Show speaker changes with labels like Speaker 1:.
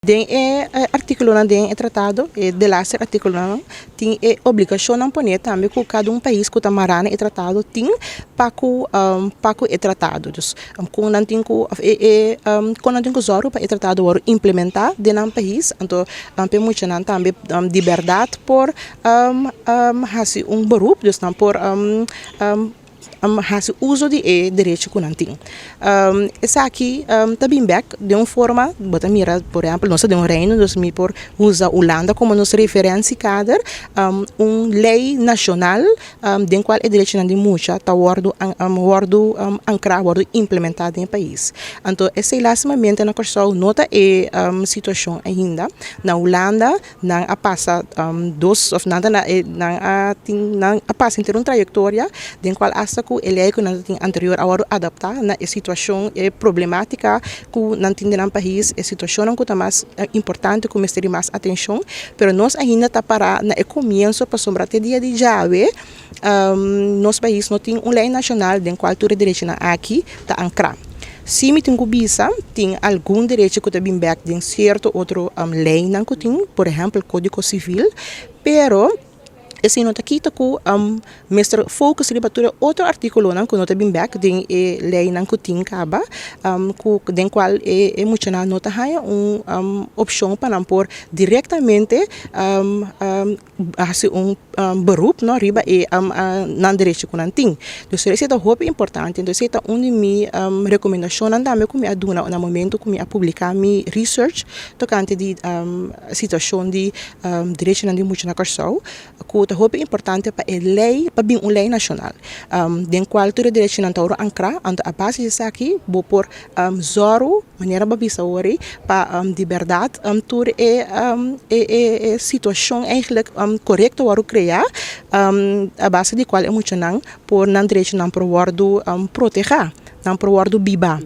Speaker 1: Den e artíkulonan den e tratado, e delaster artíkulonan, tin e obligashonnan poné tambe ku kada un pais ku ta mará na e tratado tin pa ku e tratado. Dus kon nan tin ku òf e e kon nan tin ku sòru pa e tratado wòrdu implementá den nan pais, anto pa e muchanan tambe di bèrdat por hasi un beroep, dus nan por hasi uso di e derecho ku nan tin. Esaki ta bin bèk den un forma, bo ta mira, por ehèmpel, nos ta den un reino, dus mi por usa Hulanda komo nos referentiekader, un lei nashonal den kual e derechonan di mucha ta wòrdu ankrá, wòrdu implementá den e pais. Anto esei lastimamente na Kòrsou no ta e situashon ainda. Na Hulanda nan a pasa dos òf nan ta na e nan a tin nan a pasa henter un trayektoria den kual asta ku e lei ku nan tin anterior a wòrdu adaptá na e situashon, e problemátika ku nan tin den nan pais, e situashonnan ku ta mas importante ku mester di mas atenshon, pero nos ainda ta pará na e komienso, pasobra te dia di djawe nos pais no tin un lei nashonal den kual tur e derechonan aki ta ankrá. Si mi tin ku bisa, tin algun derecho ku ta bin bèk den sierto otro leinan ku tin, por ehèmpel Kódigo Sivil, pero esei no ta kita ku mester focus riba tur e otro artíkulonan ku no ta bin bèk den e leinan ku tin kaba, ku den kual e muchanan no ta haña un opshon pa nan por direktamente hasi un beroep, no, riba e nan derecho ku nan tin. Dus esei ta hopi importante. Entonces esei ta un di mi rekomendashonnan tambe ku mi a duna na momento ku mi a publiká mi research tokante di situashon di derechonan di mucha na Kòrsou, ku ta hopi importante pa e lei, pa bin un lei nashonal den kual tur e derechonan ta wòrdu ankrá. Anto a base di esaki bo por sòru, manera bo a bisa awor, pa di bèrdat tur e situashon eigenlijk korekto wòrdu kreá, a base di kual e muchanan por nan derechonan por wòrdu protehá, nan por wòrdu biba.